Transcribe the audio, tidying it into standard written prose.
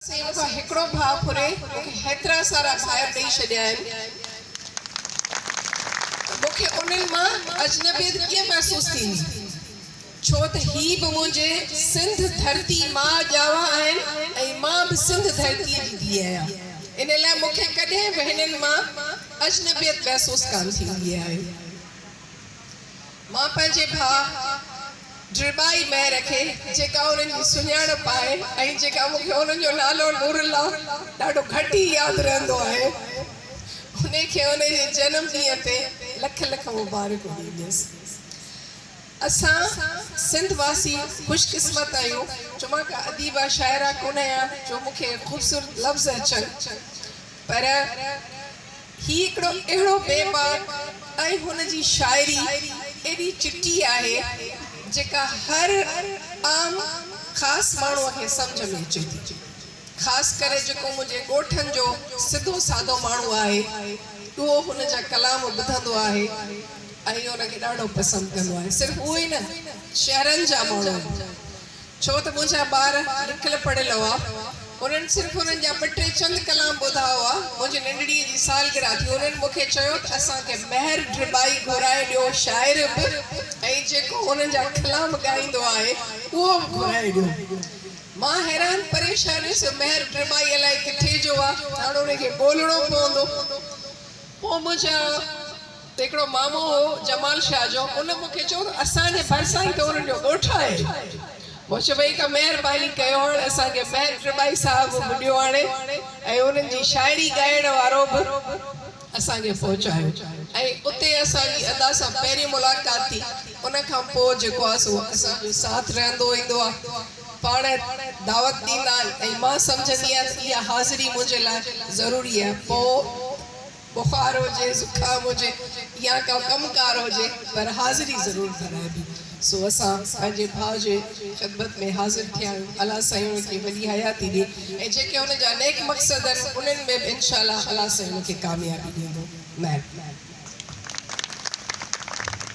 سائين مون کان هڪڙو ڀاء ڦري مون کي هيترا سارا ڀائر ڏئي ڇڏيا آهن ته مون کي انهن مان اجنبيت ڪيئن محسوس ٿيندي؟ ڇو ته هي به منهنجي سنڌ ڌرتي ماء ڄاوا آهن ۽ مان به سنڌ ڌرتيء جي ڌيء آهيان. ان لاء مون کي ڪڏهن به هنن مان اجنبيت محسوس ڪانه ٿيندي آهي. مان پنهنجي ڀاء ڊرٻائي مهر کي جيڪا انهن جي سڃاڻپ آهي ۽ جيڪا مون کي انهن جو نالو نورالله ڏاڍو گهٽ ئي ياد رهندو آهي انهي کي انهي جي جنم ڏينهن تي لک لک مبارڪون ڏينديس. اسان سنڌ واسي خوش قسمت آهيون جو مان ڪا اديبه شاعره ڪونه آهيان جو مون کي خوبصورت لفظ اچن پر هي هڪڙو اهڙو بي باڪ ۽ هن جي شاعري ايڏي چٽي آهي جيڪا هر عام خاص ماڻهوء کي سمجهه ۾ اچي ٿي. خاص ڪري جيڪو منهنجي ڳوٺن جو سڌو سادو ماڻهو آهي اهو هن جا ڪلام ٻڌندو آهي ۽ ان کي ڏاڍو پسند ڪندو آهي. صرف اهو ئي نه شهرن جا ماڻهو به. ڇو ته منهنجا ٻار لکيل پڙهيل هئا. انهن صرف انهن جا ٻه ٽي چند ڪلام ٻڌا هئا. منهنجي ننڍڙيء جي سالگرهه ٿي. انهن مون کي چيو ته اسان کي مهر ڊرٻائي گهرائي ڏيو، شاعر به ۽ جيڪو انهن جا ڪلام ڳائيندو آهي، اهو به گهرائي ڏيو. مان حيران پريشان هيس، مهر ڊرٻائي الائي ڪٿي جو آ، هاڻ ان کي ڳولڻو پوندو. پوء منهنجا ته هڪڙو مامو هو جمال شاهه جو، ان مون کي چيو ته اسان جي ڀرسان ئي ته انهن جو ڳوٺ آهي. مون چيو ڀئي ڪا مهرباني ڪيو هاڻ اسان کي مهر ٽٻائي صاحب به ڏيو آڻي ۽ انهن جي شاعري ڳائڻ وارو به اسان کي پهچايو ۽ اتي اسان جي ادا سان پهرين ملاقات ٿي. ان کان پوء جيڪو آهي سو اسان جو ساٿ رهندو ايندو آهي. پاڻ دعوت ڏيندا آهن ۽ مان سمجهندي آهيان ته اها حاضري منهنجي لاء ضروري آهي. پوء بخار هجي، زڪام هجي يا ڪا ڪم ڪار هجي پر حاضري ضرور ڀرائبي. سو اسان پنهنجي ڀاء جي خدمت ۾ حاضر ٿيا آهيون. الله سائين ان کي وڏي حياتي ڏي ۽ جيڪي ان جا نيڪ مقصد آهن انهن ۾ به انشاء الله الله سائين ان کي ڪاميابي ڏيندو. مهرباني.